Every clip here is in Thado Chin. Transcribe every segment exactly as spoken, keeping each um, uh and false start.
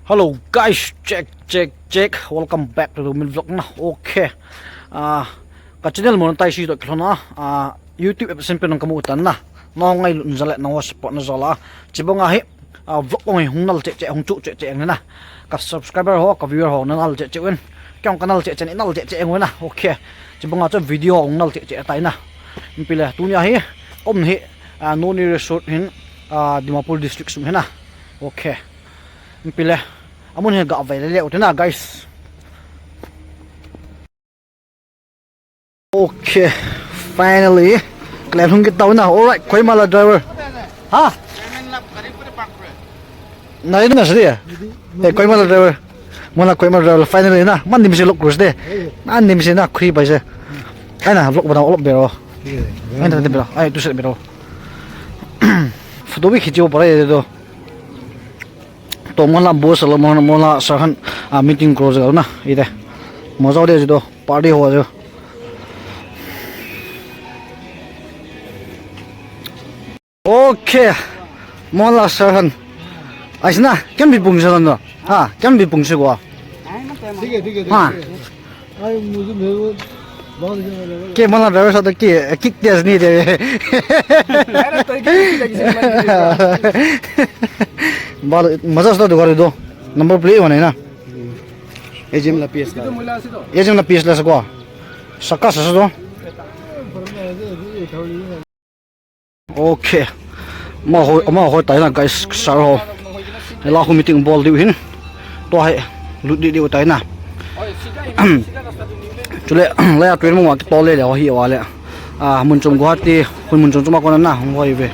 Hello guys, check, check, check. Welcome back to the Min Vlog na. Okay. Ah, ka channel monetize to kilhona. Ah, YouTube app sen pe nang kamu tan na. Nangho ngailut jal le nangho support na jal a. Chibanga hi, ah, vlog ong hi hung nal cheh cheh, hung chu cheh cheh na. Ka subscriber ho, ka viewer ho na nal cheh cheh uvin. Kei ong ka nal cheh cheh, nal cheh cheh uvin na. Okay. Chibanga chu video hung nal cheh cheh tai na. Ipi le, tunia hi, um hi, ah, Noni Resort hin, ah, Dimapur district sung hi na. Okay. Ipi le. Amun hi ga ve le le u te na, guys. Okay. Finally. Klen hung kit tau na. Alright, Kohima la driver. Ha? Nai na sri ya. Eh, Kohima la driver. Mona Kohima la driver. Finally na. Man dim si lok krus de. Man dim si na khri pai se. Ai na vlog banao lop bero. Ai na de bero. Ai tu se bero. Photo bi khichi bo pare de do. To mola boss lo, mola, mola sir khan, ah, meeting kro jao na, ite. Mo jao de jo, party ho jo. Okay. Mola sir khan. Aisna, kya bi pung sa no? Ha, kya bi pung sa ko? ठीक है, ठीक है, ठीक है। Ha. Ai, mujhe mere ko bahut अच्छा लगा। Ke mala driver sa to ki kick test nahi de. Bal maza sa to gari do. Number plate wana na. Ejim la P S la. Ejim la P S la sa ko. Saka sa sa do. Okay. Amaho, amaho tai na, guys, sir ho. Hila khu meeting bol diu hin. Tua hi lut di diu tai na. Chule, la ya train mo ki tole le ho hi wa le. Ah, mun chom Guwahati, khu mun chom chom ko na na, hung hoi ve.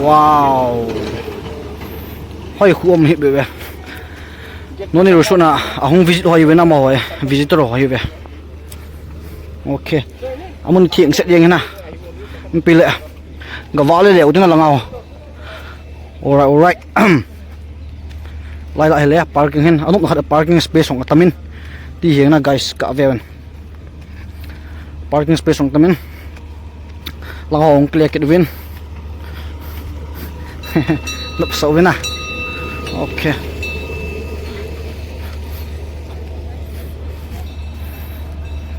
Wow. Hoi khu um hi be be. Noni Resort na, ahung visit hoi ve na amaho, visitor hoi ve. Okay. Amun theng set jeng na. Ipi le. Ga va le le u te na langa ho. Alright, alright. Lai la hi le parking hin. Anuk khat parking space hung atamin. Ti hi na guys ka ve ven. Parking space hung atamin. Langa ho hung clear kit uvin. Nop sa uvin na. Okay.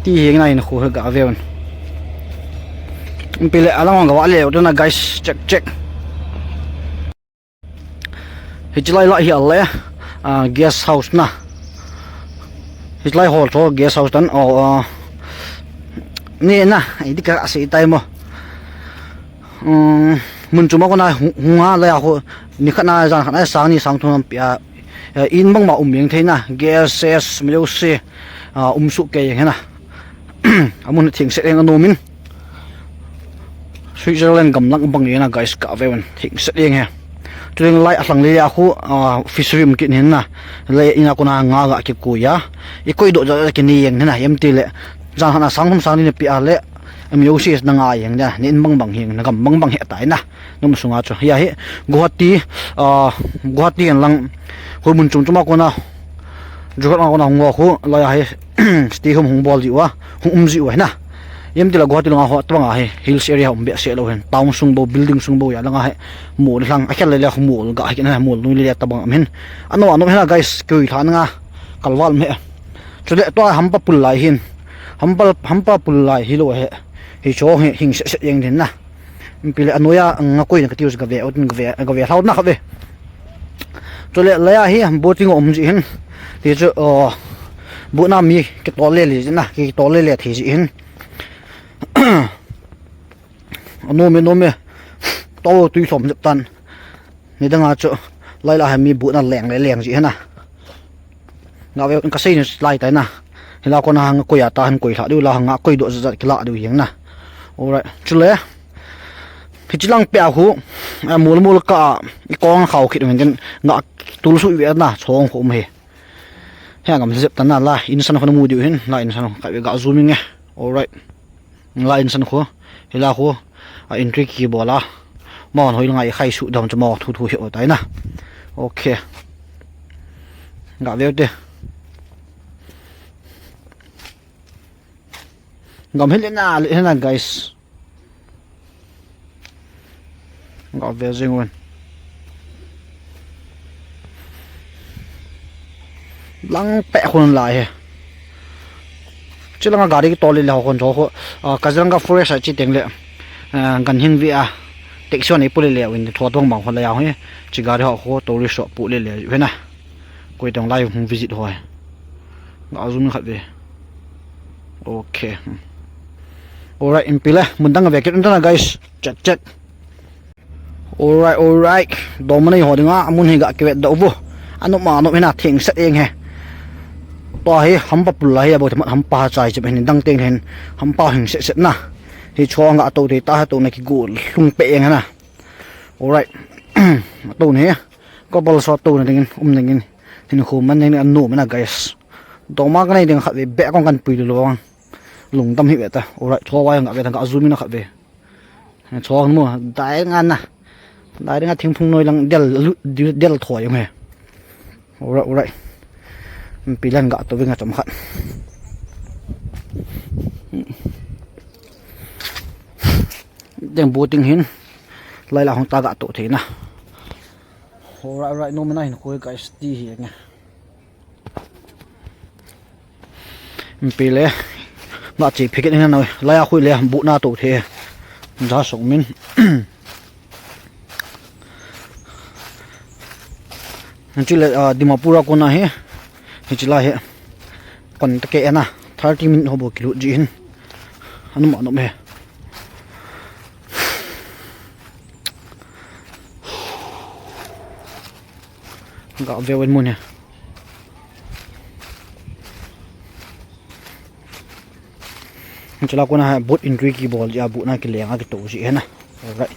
Ti hi na in khu ga ve ven. Ipi le alang ga va le u te na guys, check, check. Hichelai la hi ale, ah, guest house na. Hichelai hall to guest house tan, oh, ah, ni na, idi ka asi tai mo. Um, mun chom ko na hu-, hunga la ya ho, ni khat na jan khat na sang ni sang thum pi a, eh, in bang ma um jeng thei na, guest, guest, mi lo se, ah, um su ke jeng na. Amun theng set jeng anom in. Switzerland gam lang bang ni na guys ka ve ven theng set jeng he. Tuling lai a lang le ya khu, ah, fishery um kit hin na. Le ina ko na nga ga ki ku ya. I koi do ja ki ni jeng na em ti le. Jan hana sang thum sang ni pi a le. Em yo si na nga jeng da. Ni in bang bang jeng na gam bang bang he tai na. Nom sunga chu. Ya hi Guwahati, ah, Guwahati an lang. Khu mun chom chom ko na. Jugat ko na hung khu. La ya hi. Stay home hung bol ji wa, hung um ji wa na. Em ti la Guwahati langa ho tabang a hi hills area um be se lo hin. Town sung bo, building sung bo ya langa hi. Mol lang, a khel le le mol ga hi na mol nu le le tabang am hin. Ano, ano hina guys, koi tha nga. Kalval me. Chule to hampa pul lai hin. Hampa, hampa pul lai hi lo he. Hi cho hi hing se se jeng din na. Ipi le anoiya nga koi na ka ti u ka ve, o tin ka ve, ka ve hlau na ka ve. Chule la ya hi boating um ji hin. Ti chu, oh, boat na mi ki tol le le ji na, ki tol le le thi ji hin. Ano me, no me. To tui som jep tan. Ni dang a chu lai la ha mi boat na leng le leng ji hin na. Nga ve ka sei ni lai tai na. Hila ko na hang koi a ta han koi hla diu la hang koi do za ki la diu jeng na. Alright. Chule. Hichi lang pe a khu. A mul mul ka i kong khau khit men den nga tul su ve na chong khu um he. He ngam zep ta na la insan khu na mu diu hin la insan khu ka ve ga zooming e. Alright. La insan khu, hila khu, a entry ki bola. Mon hoi ngai khai su dam chu mo thu thu hi o tai na. Okay. Ga ve te. Gam hi le na, le na guys. Ga ve jing wen. Lang peh khun lai he. Chilanga gari kitol le le ho khun cho ho. Ah, Kaziranga Forest a chi teng le. Ah, ganhing ve a. Taxi on ei pu le le win tho tong bang ho la ya ho he. Chi gari ho ho tourist ho pu le le he na. Koi tong lai hung visit ho he. Ga zoom khat ve. Okay. Hmm. Alright, in pi le. Mun dang ve kit un ta na, guys. Check, check. Alright, alright. Dom nei ho dinga, amun hi ga kivet doh vo. Anop ma anop hina thing set eng he. Tua hi hampa pul la hi abo te mat hampa chai chep hin dang teng hin hampa hing set set na. Hi chua ga to te ta ha to na ki gol lung pe eng na. Alright. To ne. Ko bol so to na ding um ding. Hin khu man ding anu mana, guys. Dom ma ka nei ding khat ve be kong kan pui lo. Lungdam hi ve ta. Alright, chua wa ga ve ta ga zoom in khat ve. Chong mu, dai nga na. Dai nga thingphung noi lang del lu-, del thoi jong he. Alright, alright. Pi len ga to vinga chom khat. Deng boating hin. Lai la hong ta ga to thei na. Alright, alright, no mana hin khoi guys ti hi nge. Pi le. Ba chi phikit na na. Lai a khui le bu na to the. Ja song min. Anchi le, ah, Dimapur a kona he. Hichi la he. Kon ta ke na. Thirty minute ho bo kilu ji hin. Anu ma no me. Ga ve wen mun he. Chila kona ha boat entry kibol ji a boat na kilenga kito ji he na. Alright.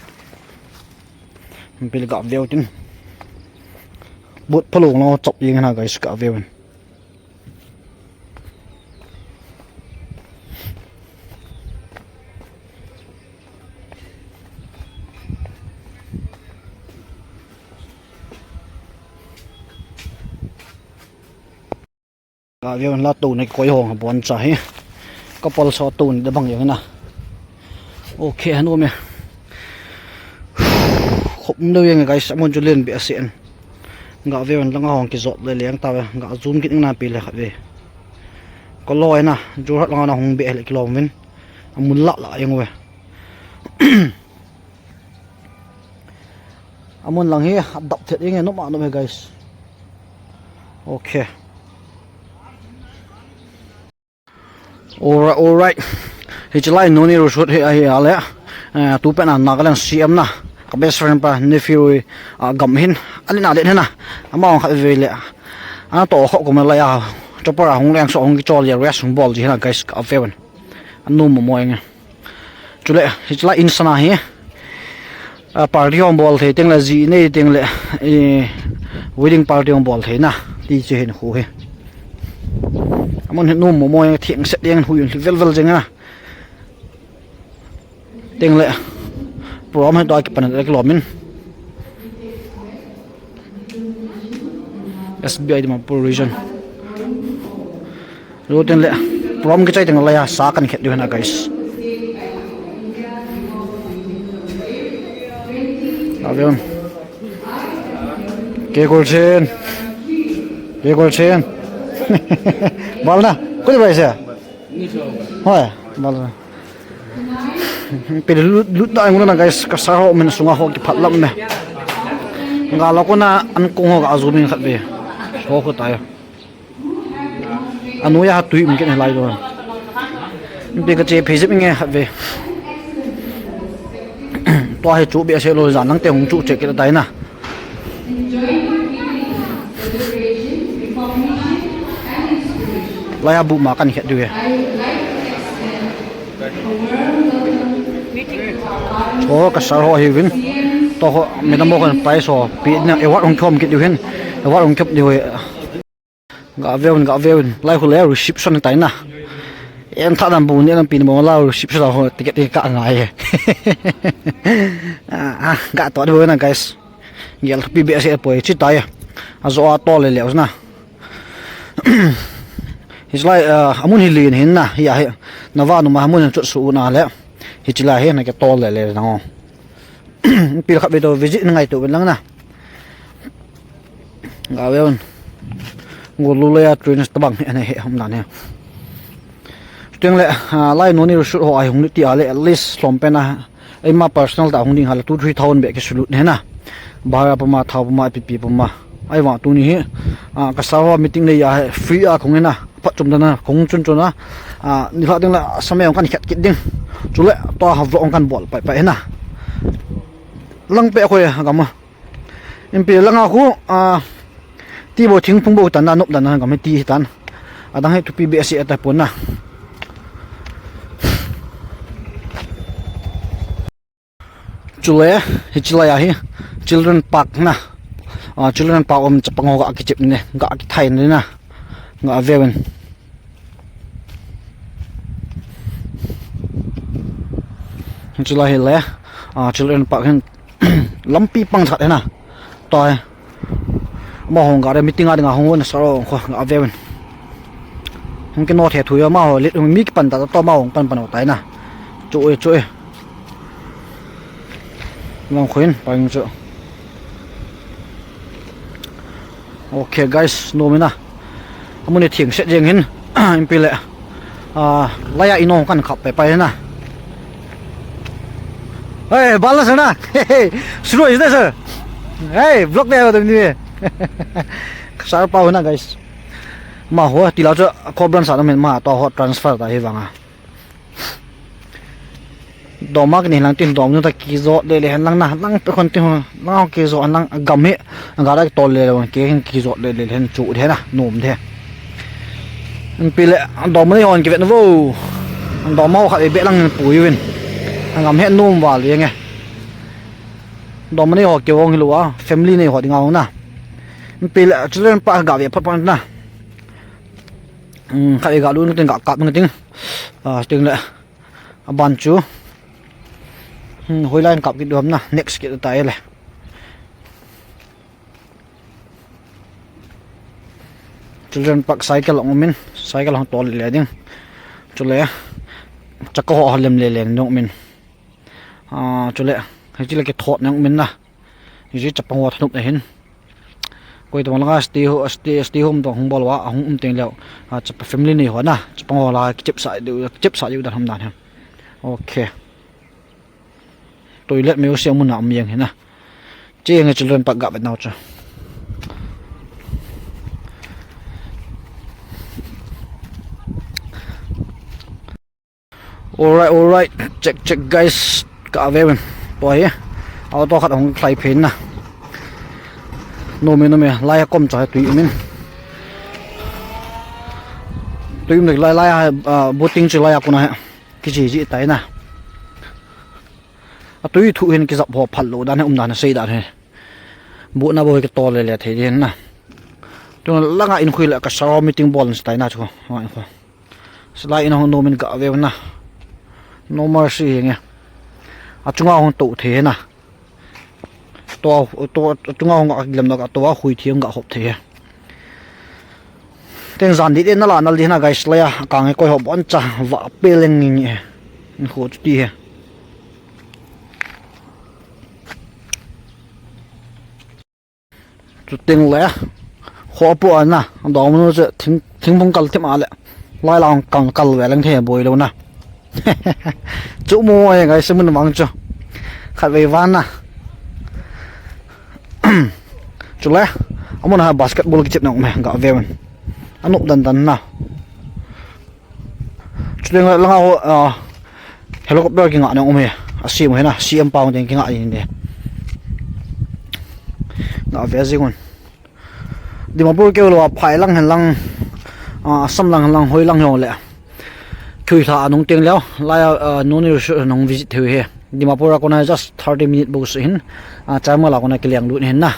Pi le ga ve tin. Boat phalong lo chop jing na guys ga ve wen. Ka view la to ni koi hong bon cha hi. Ka pal so to ni da bang yang na. Okay, hanu me. Khop um deu yang guys, amun chu len be a sen. Ga view langa hong kijot le leng ta ve. Ga zoom kit na pi le khat ve. Ko lo na, Jorhat langa na hong be le kilom vin. Amun la la yang ve. Amun lang hi adap thet ing e, nom a nom e, guys. Okay. Alright, alright. Hichi lai Noney Resort hi ahi a le. Eh, tu pen a Nagaland C M na. Ka best friend pa nephew, ah, gam hin. Ani na le hin na. Ama ong khat ve le. Ana to kho ko me la ya. Chopper a hung leng so hung kichol ya rest hung bol ji hin na, guys, ka ve ven. Anu mo mo ing e. Chule, hichi la insana hi, ah, party hong bol thei teng le, ji nei teng le, eh, wedding party hong bol thei na, ti chu hin khu hi. Amun hin nom mo mo yang theng set yang hu yun vel vel jeng na. Teng le, program hi to a kipan le kilom in. S B I Dimapur Region. Roten le, program kichai teng la ya sa kan khet diu na, guys. Avion. Ke kol chen. Ke kol chen. Bal na. Kuli bai se. Hoi, bal na. Pele lut, lut da ngula na, guys, ka sa ho men sunga ho kiphat lam me. Nga lo ko na an kong ho ka azumin khat ve. Ho ko tayo. Anu ya tui min ken lai do. Pe ka che phe jep nge khat ve. To he chu be se lo jan nang te hung chu che ke dai na. Laya bu ma kan khet diu e. O, ka sir ho hi vin. To ho, madam ho kan prize ho. Pi na award hung khom kit diu hin. Award hung khom diu e. Ga veun, ga veun. Lai hu le reception tai na. En tha dan bu ni dan pin mo la reception ho ticket ka ngai e. Ah, ah, ga to diu na, guys. Gel pi be se poi chi tai. A zo a to le le na. Hichi lai, ah, amun hi lin hin na, hi a hi. Na va nu ma amun chu su na le. Hichi lai hi na ke to le le na ngo. Pil khat ve to visit na ngai to lang na. Ga veun. Golulaya train tabang hi ana he hom dan he. Chuteng le, ah, lai Noni Rishot ho a hung lut ti a le at least lom pen a. Eima personal ta hung ding hale two three thousand beh kisulut hena. Bara pama, thao pama, ipi pi pama. Ahivang tuni hi, ah, ka sawa meeting nei a he free a kong hena. Phat chom dana kong chun chun a. Ah, nilhah ding la samei ong kan khet kit ding. Chule tua ha vlog ong kan bol pai pai hena. Lang pe khoi a gam a. Inpi langa khu, ah, ti bo thingphung bo tan na nop dan na gam hi ti hi tan. Adang hi thupi behseh a ta pon na. Chule, hichi lai a hi, children park na. Ah, children park um chapang ho ga kichep ne, ga kithai ne na. Ga ve ven. Hichi lai hi le, ah, children park hin lampi pang chat hena. Toi. Amaho ga re meeting a dinga hung un saro kho ga ve ven. Hung kino the thu yo amaho lit mi kipan ta to amaho pan pan tai na. Chu e, chu e. Lang khuin, pa yung chu. Okay, guys, nom in a. Amun i thing set jeng hin, inpi le. Ah, lai a inong kan khap pe pai na. Hey, bala sana. Hey, hey. Suru is there, sir? Hey, vlog de ho tum ni. Sar pa ho na, guys. Amaho, ti la chu, cobran sa na min ma, to ho transfer ta hi vang a. Dom a kini lang tin dom nu ta kijot le le hen lang na, lang pe khon tin ho, lang kijot lang gam hi, ga da tol le le ke hin kijot le le hen chu de na, nom de. Inpi le, dom nei hon kivet vo. Dom ho kha be lang pui vin. Gam he nom val ye nge. Dom nei ho ke wong hi lo a, family nei ho ding a hong na. Inpi le, children park ga ve phat phat na. Hmm, kha ga lu nu tin ga kap nu tin. Ah, ting le. Aban chu. Hmm, hoilai kap kit dom na. Next kit ta ele. Children park cycle ong min. Cycle hong tol le ding. Chule. Chaka ho lem le le dong min. Ah, chule. Hichi le kithot nang min na. Hichi chapang ho thanup na hin. Koi tong langa stay ho-, stay, stay home tong hung bol uva, ahung um teng leu. Ah, chapa family nei ho na, chapang ho la kichep sa diu, kichep sa diu dan ham dan ha. Okay. Toilet me u se mun a um jeng hi na. Che nge children park ga vet nau chu. Alright, alright. Check, check, guys. Ka ve ven. Tua hi. Auto khat hong khlai phen na. Nom e, nom e. Lai a kom cha tui um in. Tui um lai, lai a, ah, boating chu lai a kona he. Kiji ji tai na. A tui thu hin kijap ho phal lo dan he um dan he sei dan he. Boat na bo hi kitol le le thei din na. Tu langa in khui le ka sa meeting bol ni tai na chu. Wa in khui. Silai in hong nom in ka ve na. No mercy hi nge. A chunga hong to the na. To, to, a chunga hong a lem na ka to a hui thi hong ka hop the. Teng jan di de na la nal di na guys la ya. Ka nge koi hop bon cha va pe leng nge. In khu chu ti he. Chuteng le, kho pu ana, dom nu chu thing, thingphung kal thim a le, lai lang kang kal ve leng the boi lo na. Chu mo e guys, mun mang chu. Khat vei van na. Chule, amun a basketball kichep na um e, ga ve un. Anop dan dan na. Chuteng langa ho, ah, helicopter kingah na um e. A C M he na, C M pau teng kingah in de. Ga ve jing un. Dimapur keu lo a phai lang hen lang, ah, Assam lang hen lang, hoi lang ho le. Thui tha anung teng leo, lai a, ah, Noni Resort nung visit thei he. Dimapur a kona just thirty minute bou se hin, ah, Chaimal a kona kiliang lut hin na.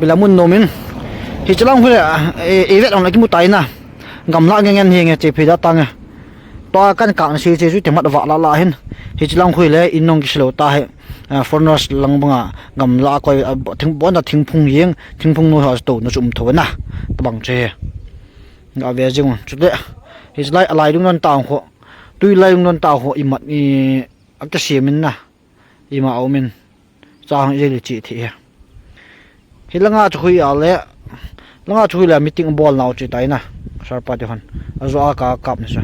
Pila mun nom in, hichi lang khu le, ah, e, e vet ong la kimu tai na. Gamla nge ngen hi nge che phi da ta nge. Tua kan kah na se che chu te mat va la la hin. Hichi lang khu le in nong kisi lo ta he. Ah, foreigners lang banga gamla koi, ah, thing bon da thingphung jeng, thingphung noi ha to na chu um tho na. Tabang che. Ga ve jing un. Chule, hichi lai a lai dung don ta kho. Tui lai dung don ta kho i mat i a ka siam in na. Ima a um in. Chang jeli chi thi he. Hi langa chu hui a le. Langa chu hile meeting bol nau chi tai na. Sir pa ti hon. Ajo a ka kap ni sa.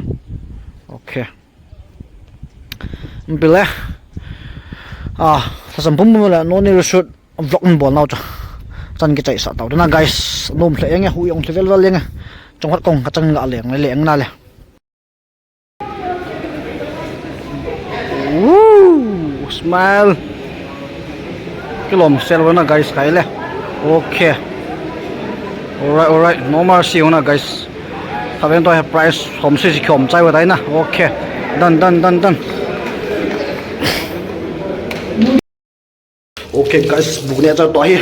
Okay. Mpile. Ah, sa sampum le no ni shoot vlog bol nau cha. Chan kichai sa tau na guys. Nom le enge hu yong le vel vel enge. Chong hat kong ka chang nga le le na le. Woo! Smile. Kilom sel na guys kai le. Okay. Alright, alright. No mercy na guys. Kaven to have price from six kiom chai wa tai na. Okay. Done, done, done, done. Okay guys, buk ne cha to hi.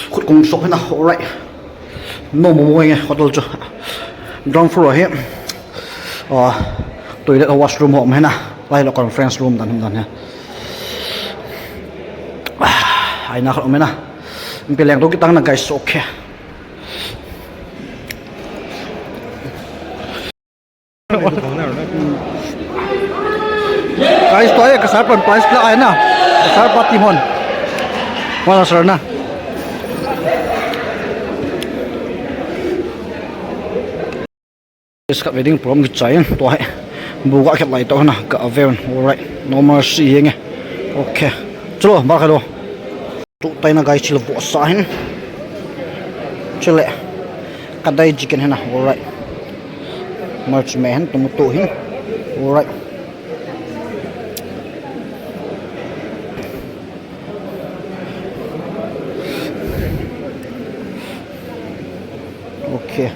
Khut kong sok na. Alright. No mo mo nge hotel chu. Ground floor hi. Ah, toilet, washroom ho mai na. Lai lo conference room dan dan he. Ah, ai na khat mai na. Mpileng to kitang na guys, okay. Guys, to ai ka sir pan prize pla ai na. Ka sir pa team hon. Wala sir na. Is ka wedding program kichai to ai. Bu ka khet lai to na ka aven. Alright. No mercy yenge. Okay. Chalo, ba ka lo. Tu tai na guys, chile vo sa hin. Chile. Kadai chicken hena. Alright. Merch me hin tum tu hin. Alright. Okay.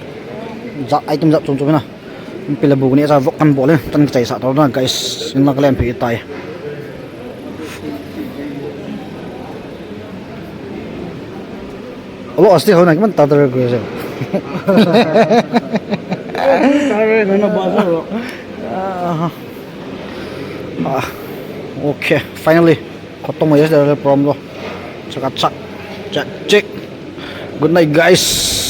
Ja item ja chom chom na. Pila bu ni sa vlog kan bol le, tan kichai sa tau na, guys. In la ka lem phi tai. Alo, asti ho na kiman ta tar ko se. Ah, okay, finally. Khotom ho, yes, the program lo. Chaka chak. Chak, chak. Good night, guys.